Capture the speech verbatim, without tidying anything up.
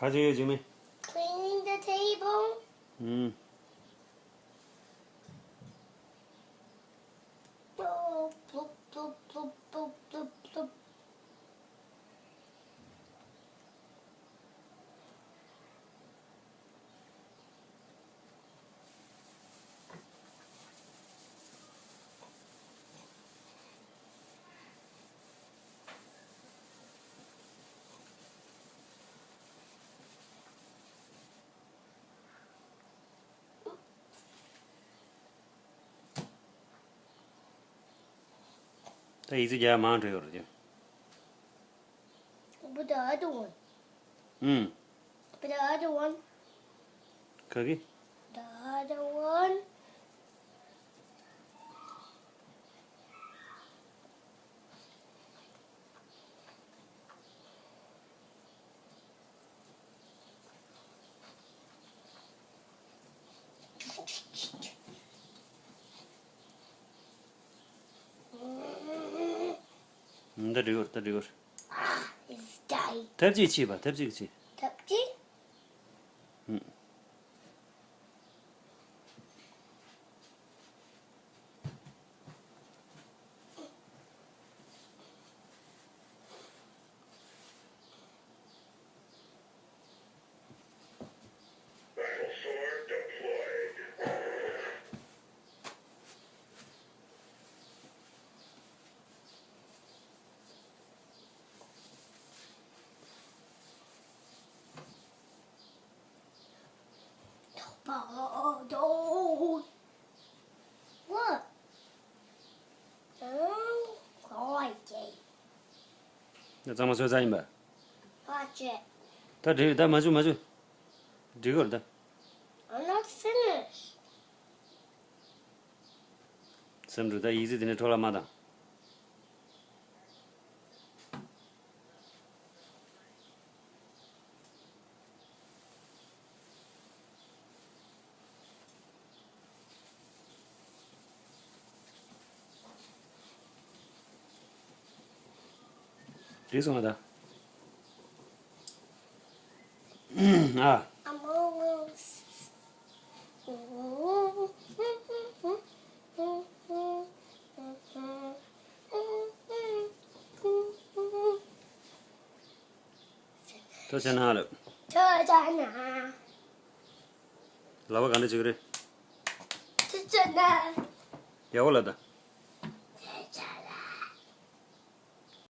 ག་ཚོད་ཡོད་འཇིགས་མེད། Cleaning the table. ཨུམ། Bloop, bloop, bloop, bloop, bloop, bloop, bloop. ད་ཡིག་ཚད་རྒྱག་མང་དྲགས་ཡོད་རེད་དེ། But the other one. ཨུམ། But the other one. ག་གི། The other one. ད་འགྲིག་གོ། ད་འགྲིག་གོ། Ah, it's dying. ཐབ་ཅིག་ཕྱིས་པ། ཐབ་ཅིག་ཕྱིས། ཐབ་ཅིག་ཨུམ། What? ད་གཙང་མ་བཟོས་ཚར་ཡིན་པ། Watch it. ད་འགྲིག་ད་མ་བཟོ་མ་བཟོ། འགྲིག་གོ་ད། I'm not finished. སེམས་འགྲོ་ད་ཡིག་ཚད་དེ་ནས་འཕྲོ་བརླག་མ་བཏང་། འགྲིག་སོང་ང་ད། ཨ། I'm almost. ཐུགས་རྗེ་གནང་ལགས། ཐུགས་རྗེ་གནང་། ལག་པ་ག་འདྲ་བྱེད་ཀྱི་རེད། ཐུགས་རྗེ་གནང་། ཡག་པོ་ལབ་དང་།